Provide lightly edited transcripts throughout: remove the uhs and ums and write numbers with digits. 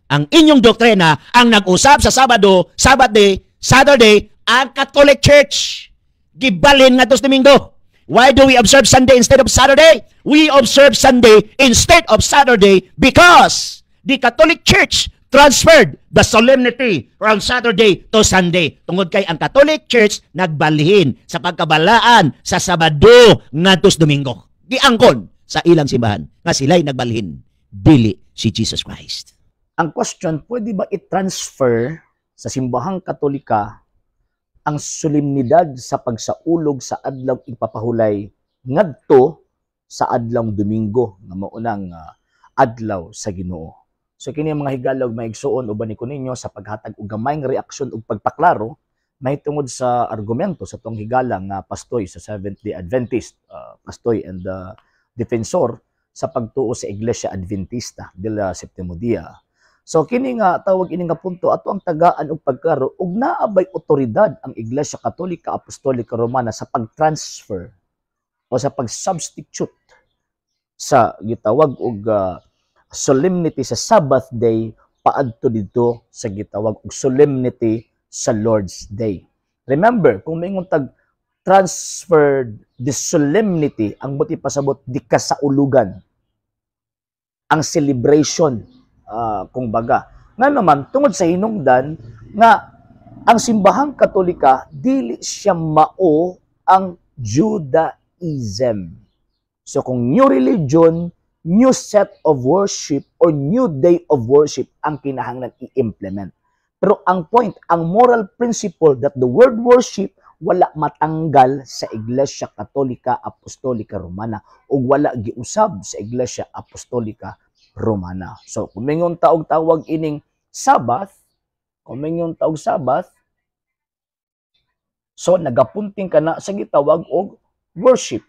Ang inyong doktrina ang nag-usab sa Sabado, Sabbath day, Saturday, ang Catholic Church. Gibalhin ngadto sa Domingo. Why do we observe Sunday instead of Saturday? We observe Sunday instead of Saturday because the Catholic Church transferred the solemnity from Saturday to Sunday. Tungod kay ang Catholic Church nagbalhin sa pagkabalaan sa Sabado ngadto sa Domingo. Giangkon sa ilang simbahan nga sila'y nagbalhin, dili si Jesus Christ. Ang question, pwede ba i-transfer sa Simbahang Katolika ang solemnidad sa pagsaulog sa Adlaw Igpapahulay ngadto sa Adlaw Domingo nga maunang adlaw sa Ginoo? So kini ang mga higala ug mga igsuon, uban ko ninyo sa paghatag og gamay nga reaksyon ug pagpaklaro mahitungod sa argumento sa tong higala nga pastoy sa Seventh-day Adventist, pastoy and defensor sa pagtuo sa Iglesia Adventista del Septimo Dia. So kini nga tawag ini nga punto, ato ang tagaan og pagklaro ug naa bay otoridad ang Iglesia Katolika Apostolika Romana sa pag-transfer o sa pag-substitute sa gitawag og solemnity sa Sabbath day paadto didto sa gitawag og solemnity sa Lord's Day. Remember, kung moingon tag transferred the solemnity, ang buot ipasabot di kasaulugan, ang celebration, kung baga. Nga naman, tungod sa hinungdan nga ang Simbahang Katolika dili siya mao ang Judaism. So kung new religion, new set of worship or new day of worship ang kinahanglan i-implement. Pero ang point, ang moral principle that the word worship wala matanggal sa Iglesia Katolika Apostolika Romana ug wala giusab sa Iglesia Apostolika Romana. So kung mingon ta og tawag ining Sabbath, kung mingon ta og Sabbath, so nagapunting ka na sa gitawag og worship.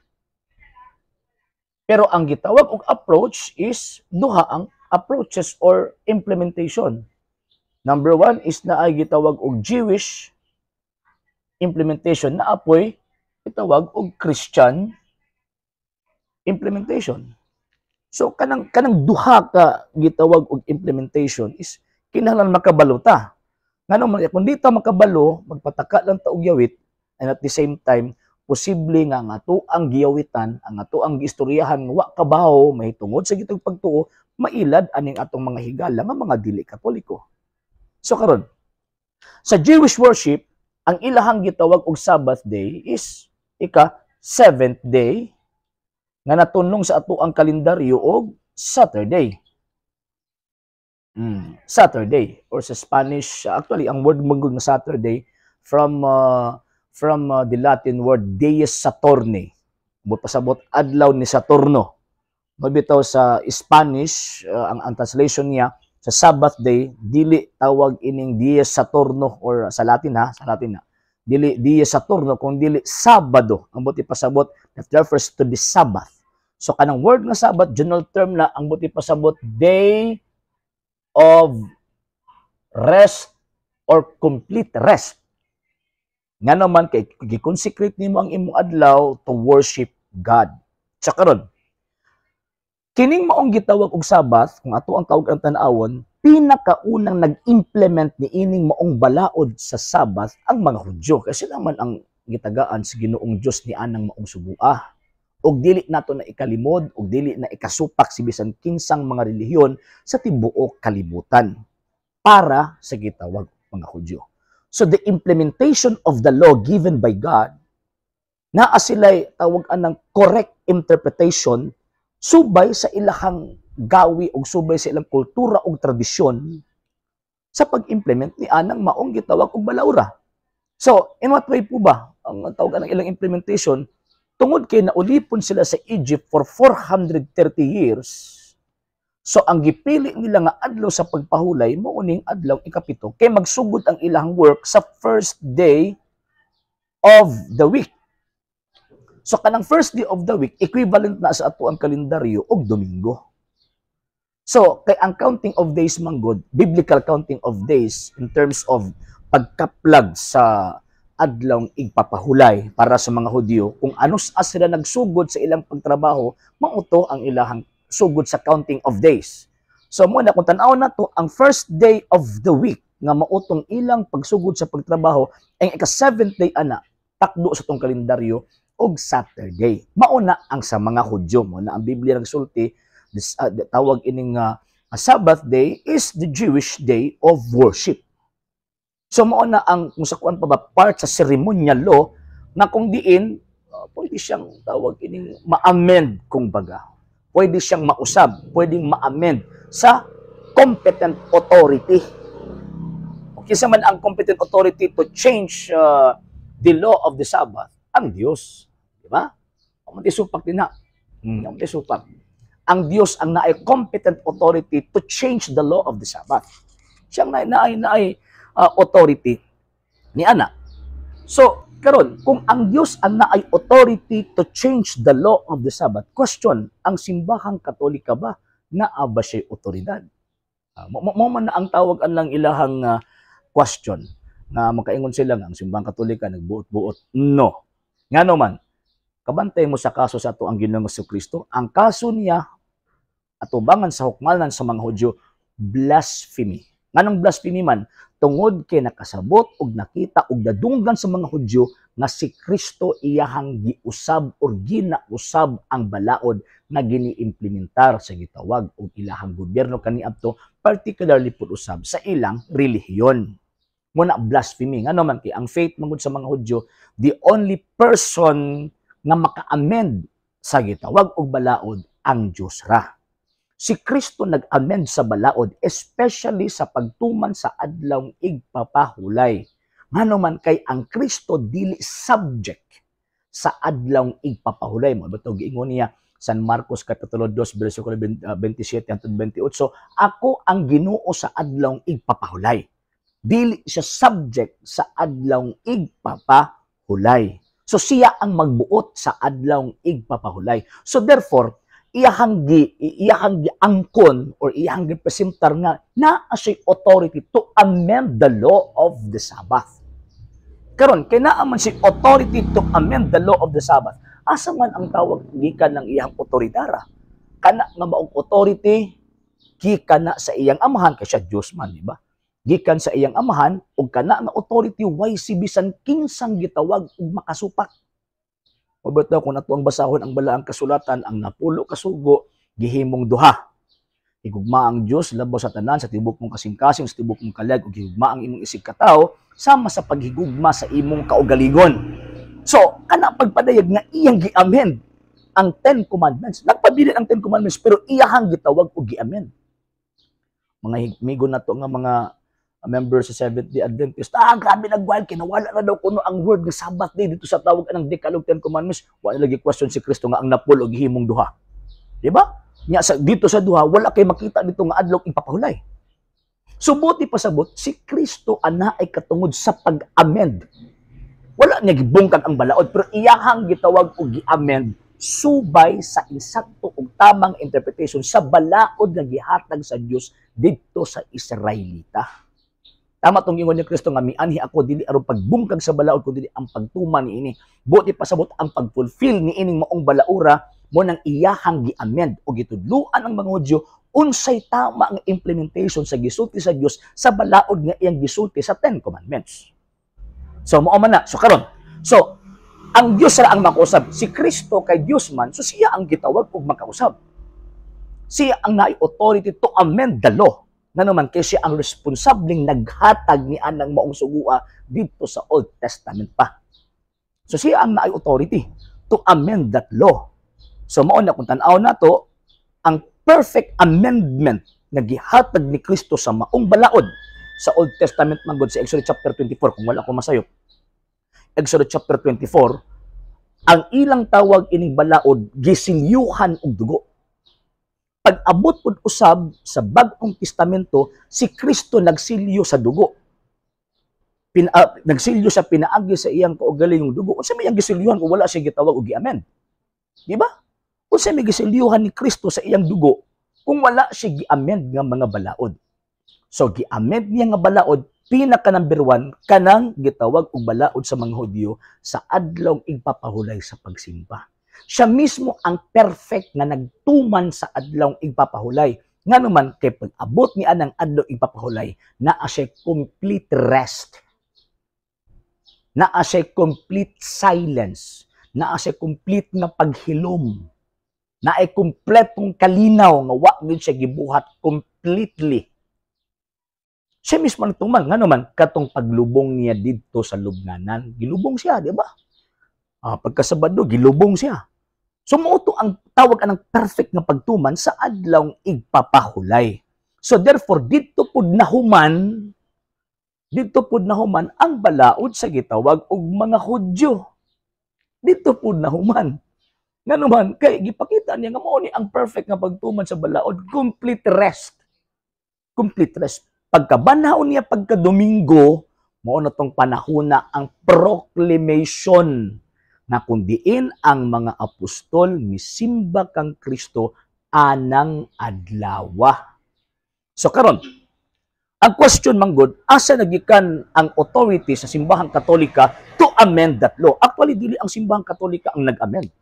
Pero ang gitawag og approach is duha ang approaches or implementation. Number one is na ay gitawag og Jewish implementation, na apoy gitawag og Christian implementation. So kanang duha ka gitawag og implementation is kinahanglan makabalo ta. Ngano man kung di ta makabalo, magpataka lang ta og yawit, and at the same time posible nga ang ato ang giyawitan, ang ato ang giistoryahan wa kabaho mahitungod sa gitawag pagtuo, mailad aning atong mga higala nga mga dili Katoliko. So karon, sa Jewish worship, ang ilahang gitawag og Sabbath day is ika seventh day nga natunong sa ato ang kalendaryo og Saturday. Saturday or sa Spanish, actually ang word man nga Saturday from the Latin word Dies Saturni. Buot pasabot adlaw ni Saturno. Mabitaw sa Spanish, ang translation niya sa Sabbath day, dili tawag ining Dies Saturno or sa Latin ha, sa Latin na. Dili Dies Saturno kung dili Sabado. Ang buot ipasabot that refers to the Sabbath. So kanang word nga Sabbath, general term na, ang buot ipasabot day of rest or complete rest. Nga naman kay gi-consecrate nimo ang imong adlaw to worship God. Sa karon, kining maong gitawag og Sabbath, kung ato ang tawag ang tan-awon, pinakaunang nag-implement ni ining maong balaod sa Sabbath ang mga Hudyo. Kasi naman ang gitagaan sa Ginoong Dios ni anang maong sugua. Og dili nato na ikalimod og dili na ikasupak si bisan kinsang mga relihiyon sa tibuok kalibutan para sa gitawag mga Hudyo. So the implementation of the law given by God, naa sila'y tawag anang correct interpretation subay sa ilahang gawi og subay sa ilang kultura og tradisyon sa pag-implement ni anang maong gitawag og balaura. So, in what way po ba ang tawag anang ilang implementation? Tungod kay naulipon sila sa Egypt for 430 years. So ang gipili nila nga adlaw sa pagpahulay mao ning adlaw ikapito kay magsugod ang ilang work sa first day of the week. So kanang first day of the week equivalent na sa ato ang kalendaryo og Domingo. So kay ang counting of days man gud, biblical counting of days in terms of pagkaplag sa adlawng igpapahulay para sa mga Hudyo, kung ano sa sila nagsugod sa ilang pagtrabaho, mao to ang ilahang sugod sa counting of days. So mao na kung tan-aw nato ang first day of the week nga mautong ilang pagsugod sa pagtrabaho, ang ika seventh day ana takdo sa tong kalendaryo og Saturday. Mao na ang sa mga Hudyo. Mao na ang Biblia nagsulti this, tawag ining Sabbath day is the Jewish day of worship. So mao na ang kung sa kuan pa ba, part sa ceremonial law na kung diin pwede siyang tawag ining ma-amend, kung baga. Pwede siyang mausab, pwedeng ma-amend sa competent authority. Kinsa man ang competent authority to change the law of the Sabbath? Ang Dios. Di ba? Amo supak din na. Amo supak. Ang Dios ang naay competent authority to change the law of the Sabbath. Siya ang naay authority ni ana. So, karon, kung ang Dios ang naay authority to change the law of the Sabbath, question, ang Simbahang Katolika ba, naa ba siya otoridad? Mo man na ang tawag ang ilahang question na makaingon sila nga ang Simbahang Katolika nagbuot-buot. No. Ngano man, kabantay mo sa kaso sa ato ang Ginoong Kristo, ang kaso niya atubangan sa hukmanan sa mga Hudyo, blasphemy. Nganong blasphemy man? Tungod kay nakasabot og nakita og nadunggan sa mga Hudyo nga si Kristo iyahang giusab or ginausab ang balaod nga gini-implementar sa gitawag og ilahang gobyerno kaniadto, particularly pud usab sa ilang relihiyon. Muna blasphemy. Ngano man, kay ang faith mangud sa mga Hudyo, the only person nga maka-amend sa gitawag og balaod, ang Dios ra. Si Kristo nag-amend sa balaod, especially sa pagtuman sa Adlaw Igpapahulay. Ngano man, kay ang Kristo dili subject sa Adlaw Igpapahulay. Mao ba giingon niya San Marcos Kapitulo 2 versikulo 27 hangtod 28, "Ako ang Ginoo sa Adlaw Igpapahulay." Dili siya subject sa Adlaw Igpapahulay. So siya ang magbuot sa Adlaw Igpapahulay. So therefore, iyahang gi angkon or iyahang gipresentar nga naa siya authority to amend the law of the Sabbath. Karon, kay naa man si authority to amend the law of the Sabbath, asa man ang tawag gikan ng iyang otoridara? Kana nga maong authority gikan na sa iyang Amahan, kay siya Dios man, di ba? Gikan sa iyang Amahan, ug kana nga authority way si bisan kinsang gitawag og makasupak. Mabot daw kung ato ang basahon ang Balaang Kasulatan, ang 10 ka sugo gihimong duha. Higugma ang Dios labaw sa tanan, sa tibok mong kasing-kasing, sa tibok mong kalag, ug higugma ang imong isig katawo sama sa paghigugma sa imong kaugalingon. So, kana pagpadayag nga iyang gi-amend ang Ten Commandments. Nagpabilin ang Ten Commandments, pero iyahang gitawag og gi-amend. Mga migo nato nga mga members sa Seventh-day Adventist, "Ah, grabe, nagwild, kinawala na daw kuno ang word ng Sabbath day dito sa tawag ng Decalogue, Ten Commandments." Wala lagi question si Kristo nga ang 10 og gihimong duha. Di ba? Nya sa dito sa duha, wala kay makita dito nga Adlaw Ipapahulay. So buot pasabot, si Kristo ana ay katungod sa pag-amend. Wala niya gibungkag ang balaod, pero iyahang gitawag og gi-amend subay sa insakto ug tamang interpretation sa balaod nga gihatag sa Dios didto sa Israelita. Tama tong ingon ni Kristo nga mianhi ako dili aron pagbungkag sa balaod kundi ang pagtuman niini. Buot pasabot, ang pag-fulfill ni ining maong balaura mo nang iyahang gi-amend o gitudluan ang mga Hudyo unsay tama ang implementation sa gisulti sa Dios sa balaod nga iyang gisulti sa Ten Commandments. So mao man na. So karon, so ang Dios ra ang makausab. Si Kristo kay Dios man, so siya ang gitawag og makausab. Siya ang naay authority to amend the law. Ngano man, kay siya ang responsableng naghatag ni anang maong sugua dito sa Old Testament pa. So siya ang naay authority to amend that law. So mao na kung tan-aw nato ang perfect amendment nga gihatag ni Kristo sa maong balaod sa Old Testament man gud, sa Exodus chapter 24, kung wala ko masayop. Exodus chapter 24, ang ilang tawag ining balaod, gisilyuhan og dugo. Pag-abot pud usab sa Bag-ong Testamento, si Kristo nagsilyo sa dugo. Nagsilyo sa pinaagi sa iyang kaugalingong dugo. Unsa may iyang gisilyuhan kung wala siya gitawag og gi-amend? Di ba? Unsa may gisilyuhan ni Kristo sa iyang dugo kung wala siya gi-amend nga mga balaod? So gi-amend niya nga balaod, pinaka number one, kanang gitawag og balaod sa mga Hudyo sa Adlaw Igpapahulay sa pagsimba. Siya mismo ang perfect nga nagtuman sa Adlaw Igpapahulay. Ngano man kay pag-abot ni anang adlaw ipapahulay, naa siya complete rest. Naa siya complete silence. Naa siya complete nga paghilom. Naay kompletong kalinaw nga wa gyud siya gibuhat completely. Siya mismo ang tuman. Ngano man katong paglubong niya didto sa lubnganan, gilubong siya, di ba? Pagkasabado, gilubong siya. So mao to ang tawag anang perfect nga pagtuman sa adlaw igpapahulay. So therefore didto pud nahuman ang balaod sa gitawag og mga Hudyo. Didto pud nahuman. Ngano man kay gipakita niya nga mao ni ang perfect nga pagtuman sa balaod, complete rest. Complete rest. Pagkabanhaw niya pagka Domingo, mao na tong panahona ang proclamation na kung diin ang mga apostol misimba kang Kristo anang adlawa. So karon, ang question manggod, asa nagikan ang authority sa Simbahang Katolika to amend that law? Actually, dili ang Simbahang Katolika ang nag-amend.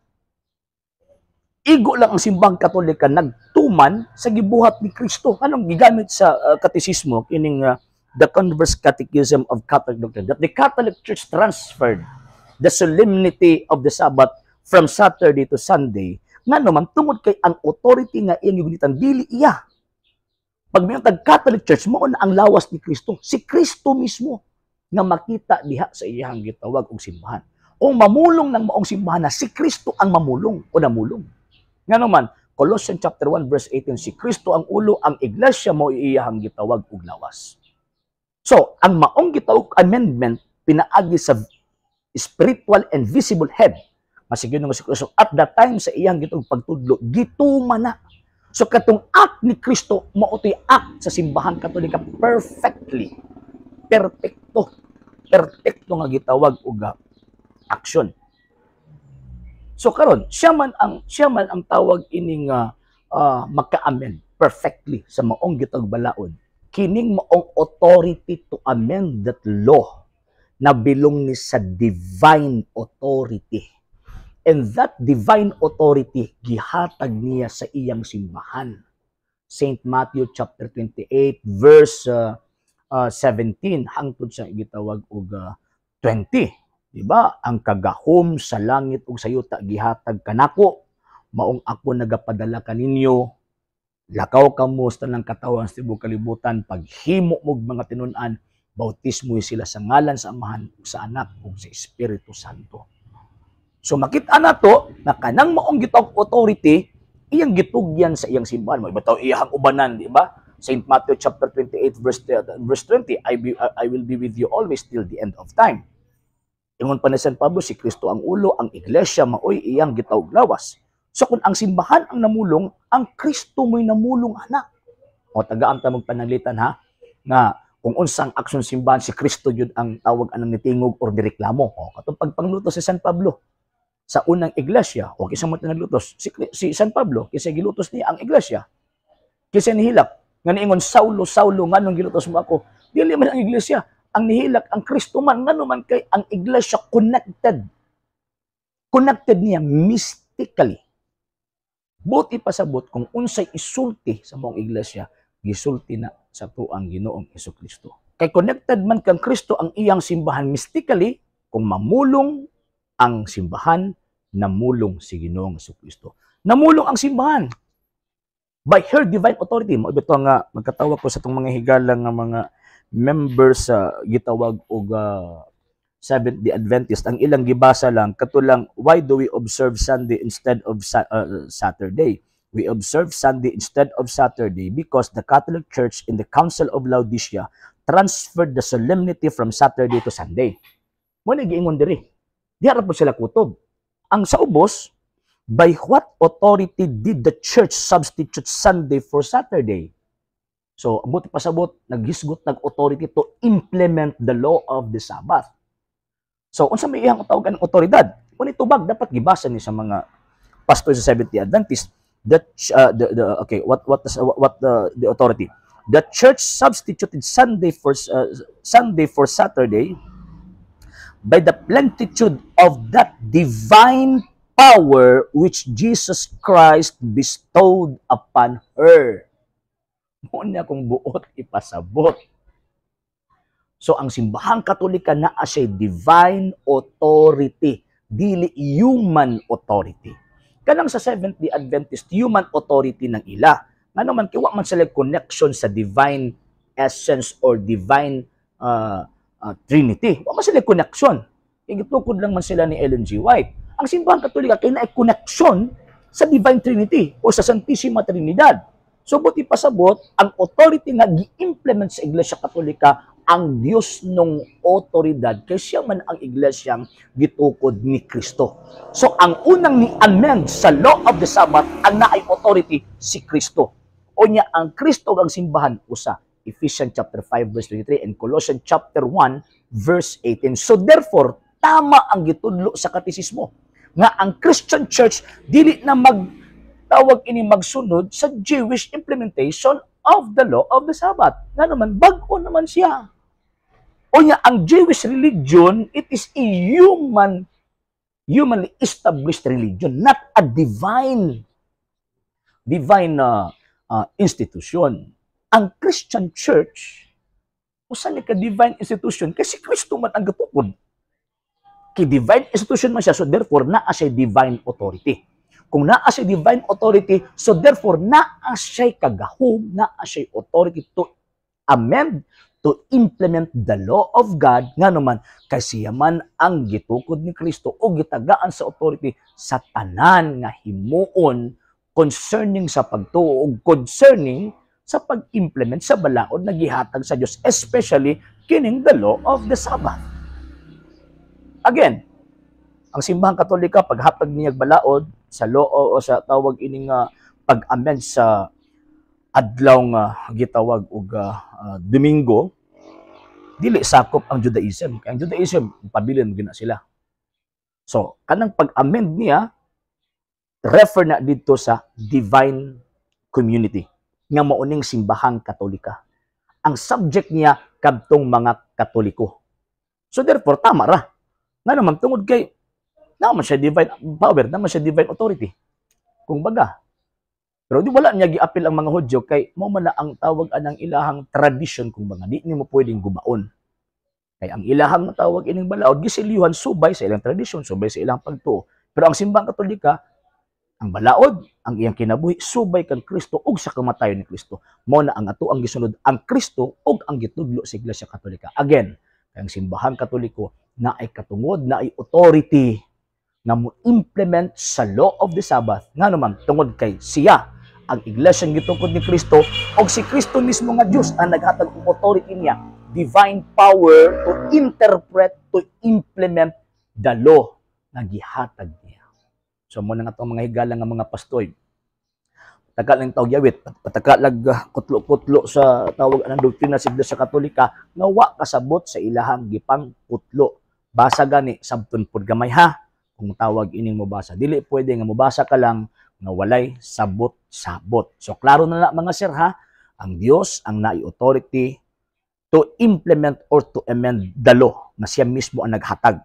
Igo lang ang Simbahang Katolika nagtuman sa gibuhat ni Kristo. Anong gigamit sa katekismo kining the Converse Catechism of Catholic Doctrine, that the Catholic Church transferred the solemnity of the Sabbath from Saturday to Sunday. Ngano man tungod kay ang authority nga iyang gigunitan dili iya. Pag may tag Catholic Church, mao na ang lawas ni Kristo. Si Kristo mismo nga makita diha sa iyang gitawag og simbahan. Kung mamulong ng maong simbahan na si Kristo ang mamulong o namulong. Ngano man, Colossians chapter 1 verse 18, si Kristo ang ulo, ang iglesia mo iyahang gitawag og lawas. So, ang maong gitawag amendment pinaagi sa spiritual and visible head nga si Ginoong Kristo at that time sa iyang gitawag pagtudlo, gituman na. So katong act ni Kristo mao to'y act sa Simbahan Katolika perfectly. Perfecto. Perfecto nga gitawag og action. So karon, siya man ang tawag ining maka-amend perfectly sa maong gitawag balaod. Kining maong authority to amend that law na belong ni sa divine authority. And that divine authority gihatag niya sa iyang simbahan. St. Matthew chapter 28 verse 17 hangtod sa gitawag og 20. Di ba? Ang kagahom sa langit ug sa yuta gihatag kanako. Maong ako nagapadala kaninyo. Lakaw kamo sa tanang katawhan sa tibuok kalibutan, paghimo mog mga tinun-an, bautismo sila sa ngalan sa Amahan, ug sa Anak ug sa Espiritu Santo. So makita nato na kanang maong gitawag authority iyang gitugyan sa iyang simbahan. Mo bitaw iyang ubanan, di ba? St. Matthew chapter 28 verse 20, I will be with you always till the end of time. Ingon pa ni San Pablo, si Kristo ang ulo, ang iglesia maoy iyang gitawag lawas. So kung ang simbahan ang namulong, ang Kristo mo'y namulong anak. O tagaan ta magpananglitan ha, nga kung unsang aksyon simbahan, si Kristo yun ang tawag anang nitingog or nireklamo. O katong pagpanglutos si San Pablo sa unang iglesia, o kinsa mo naglutos, si San Pablo, kinsa gilutos niya ang iglesia. Kinsa nihilak, nga niingon, "Saulo, Saulo, nganong gilutos mo ako?" Dili man ang iglesia ang nihilak, ang Kristo man. Ngano man kay ang iglesia connected. Connected niya mystically. Buot ipasabot kung unsay isulti sa maong iglesia, gisulti na sa tuang Ginoong Kristo. Kay connected man kang Kristo ang iyang simbahan mystically, kung mamulong ang simbahan, namulong si Ginoong Kristo. Namulong ang simbahan by her divine authority. Mao bitaw nga magkatawag ko sa itong mga higala nga mga members sa gitawag og Seventh Day Adventist. Ang ilang gibasa lang katulang, why do we observe Sunday instead of Saturday? We observe Sunday instead of Saturday because the Catholic Church in the Council of Laodicea transferred the solemnity from Saturday to Sunday. Mo ni giingon diri. Di ra po sila kutob. Ang sa ubos, by what authority did the church substitute Sunday for Saturday? So, ang buot pasabot, naghisgot nag authority to implement the law of the Sabbath. So, unsa may iyang tawag ng otoridad? Kung itubag, dapat gibasa ni sa mga pastor sa Seventh-day Adventist that the okay, what does, what the authority? The church substituted Sunday for Saturday by the plenitude of that divine power which Jesus Christ bestowed upon her. Mao ni akong buot ipasabot. So ang Simbahang Katolika naa siya divine authority, dili human authority. Kanang sa Seventh-day Adventist, human authority ng ila. Ngano man kay wa man sila connection sa divine essence or divine Trinity. Wa man sila connection. Kay gitukod lang man sila ni Ellen G. White. Ang Simbahang Katolika kay naay connection sa Divine Trinity o sa Santissima Trinidad. So buot ipasabot, ang authority nga gi-implement sa Iglesia Katolika ang Diyos nung otoridad kay siya man ang iglesyang gitukod ni Kristo. So ang unang ni-amend sa law of the Sabbath, ang naay authority si Kristo. O niya ang Kristo ug ang simbahan usa. Ephesians chapter 5 verse 23 and Colossians chapter 1 verse 18. So therefore, tama ang gitudlo sa katisismo nga ang Christian Church dili na magtawag ini magsunod sa Jewish implementation of the law of the Sabbath. Nga naman, bag-o naman siya. O niya, ang Jewish religion, it is a humanly established religion, not a divine institution. Ang Christian Church, usa ni ka divine institution kasi Kristo man ang gatukod. Kay divine institution man siya, so therefore naa siya divine authority. Kung naa siya divine authority, so therefore naa siya kagahom, naa siya authority to amend, to implement the law of God, nga naman kay siya man ang gitukod ni Kristo o gitagaan sa authority sa tanan nga himuon concerning sa pagtuo ug concerning sa pag-implement sa balaod na gihatag sa Dios, especially kining the law of the Sabbath. Again, ang Simbahang Katolika, paghatag niya balaod sa law o sa tawag ining pag-amend sa adlaw nga gitawag og Domingo, dili sakop ang Judaism. Kay ang Judaism, pabilin mo gina sila. So, kanang pag-amend niya, refer na dito sa divine community nga mauning Simbahang Katolika. Ang subject niya kadtong mga Katoliko. So therefore, tama ra. Nga naman tungod kay naman siya divine power, naman siya divine authority. Kung baga. Pero di wala niya giapil ang mga Hudyo kay mao man na ang tawag anang ilahang tradition, kung baga di nimo pwedeng gubaon. Kay ang ilahang tawag ining balaod giselyuhan subay sa ilang tradisyon, subay sa ilang pagtuo. Pero ang Simbahang Katolika, ang balaod, ang iyang kinabuhi subay kang Kristo ug sa kamatayon ni Kristo. Mao na ang ato ang gisunod ang Kristo ug ang gitudlo sa Iglesia Katolika. Again, kay ang Simbahang Katoliko naay katungod, naay authority nga mo implement sa law of the Sabbath, nga naman tungod kay siya ang iglesyang gitukod ni Kristo ug si Kristo mismo nga Dios ang naghatag og authority niya, divine power to interpret, to implement the law nga gihatag niya. So mao na nga atong mga higala nga mga pastoy. Pataka lang tawag yawit, pataka lag kutlo-kutlo sa tawag anang doktrina sa Iglesia Katolika nga wa kasabot sa ilahang gipang kutlo. Basa gani, sabton pud gamay ha kung tawag ining mobasa. Dili pwede nga mobasa ka lang nga walay sabot-sabot. So klaro na na, mga sir, ha, ang Dios ang naay authority to implement or to amend the law na siya mismo ang naghatag.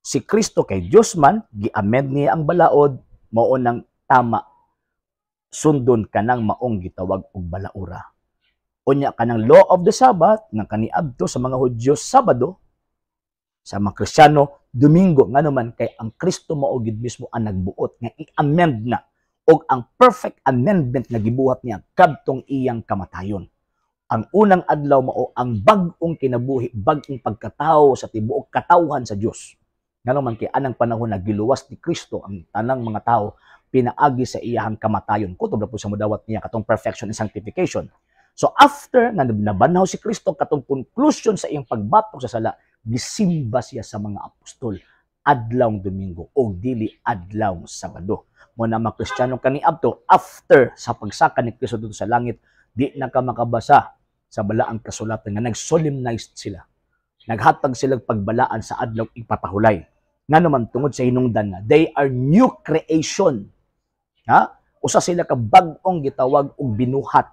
Si Kristo kay Dios man, gi-amend niya ang balaod, mao nang tama sundon kanang maong gitawag og balaura. Unya kanang law of the Sabbath nga kaniadto sa mga Hudyo Sabado, sa mga Kristiyano Domingo, ngano man kay ang Kristo mao gid mismo ang nagbuot nga i-amend na og ang perfect amendment nga gibuhat niya kadtong iyang kamatayon. Ang unang adlaw mao ang bag-ong kinabuhi, bag-ong pagkatao sa tibuok katawhan sa Dios. Ngano man kay anang panahon na giluwas ni Kristo ang tanang mga tao pinaagi sa iyahang kamatayon. Kutob ra po sa mudawat niya katong perfection and sanctification. So after nga nabanhaw si Kristo katong conclusion sa iyang pagbatok sa sala, gisimba siya sa mga apostol adlawng Domingo o dili adlawng Sabado. Mao na mga Kristiyano kaniadto, after sa pagsaka ni Kristo dito sa langit, di na ka makabasa sa balaang kasulatan nga nag-solemnized sila. Naghatag sila pagbalaan sa adlaw ipapahulay. Nga naman tungod sa hinungdan nga they are new creation. Ha? Usa sila ka bag-ong gitawag og binuhat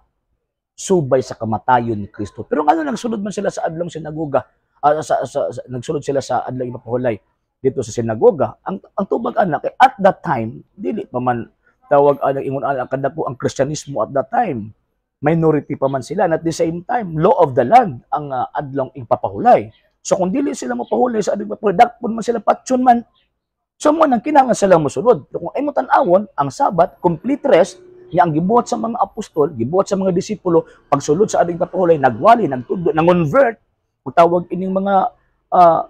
subay sa kamatayon ni Kristo. Pero ngano nagsulod man sila sa adlong sinagoga? Nagsulod sila sa adlaw ipapahulay dito sa sinagoga. Ang tubag ana kay at that time dili pa man tawag anang ingon ana kadako ang Kristyanismo at that time. Minority pa man sila and at the same time, law of the land ang adlong igpapahulay. So kung dili sila mapahulay sa adlong pagpahulay, dakpon man sila, patyon man. So mo nang kinahanglan sila mosunod. Pero kung ay mo tan-awon, ang Sabat, complete rest, nga ang gibuhat sa mga apostol, gibuhat sa mga disipulo, pagsulod sa adlong pagpahulay, nagwali, nagtudlo, nangonvert, kung tawag ining mga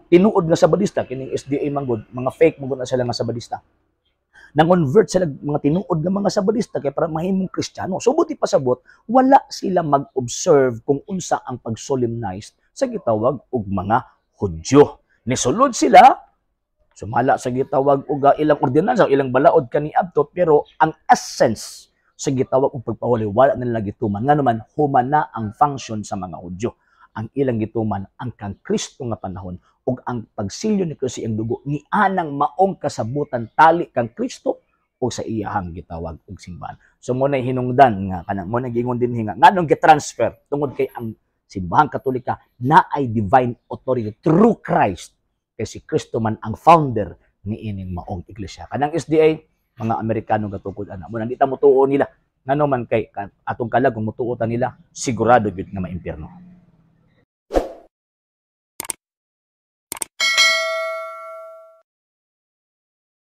tinuod nga Sabadista, kining SDA manggod, mga fake manggod na sila nga Sabadista. Nang-convert sila mga tinuod nga mga Sabadista kay para mahimong Kristiyano. So buti pasabot, wala sila mag-observe kung unsa ang pag-solemnize sa gitawag og mga Hudyo. Nisulod sila sumala sa gitawag og ilang ordinansa, ilang balaod kaniadto, pero ang essence sa gitawag og pagpahulay, wala nila gituman. Ngano man, human na ang function sa mga Hudyo. Ang ilang gituman ang kang Kristo nga panahon ug ang pagsilyo ni Kristo iyang dugo ni anang maong kasabutan tali kang Kristo o sa iyahang gitawag og simbahan. So mo na hinungdan nga kanang mo na giingon din nga nganong gitransfer, tungod kay ang Simbahang Katolika na ay divine authority through Christ, kay si Kristo man ang founder ni ining maong iglesia. Kanang SDA, mga Amerikano gatukod ana. Mo nang di ta motuo nila, ngano man kay atong kalag, kung motuo ta nila, sigurado gyud nga maimpierno.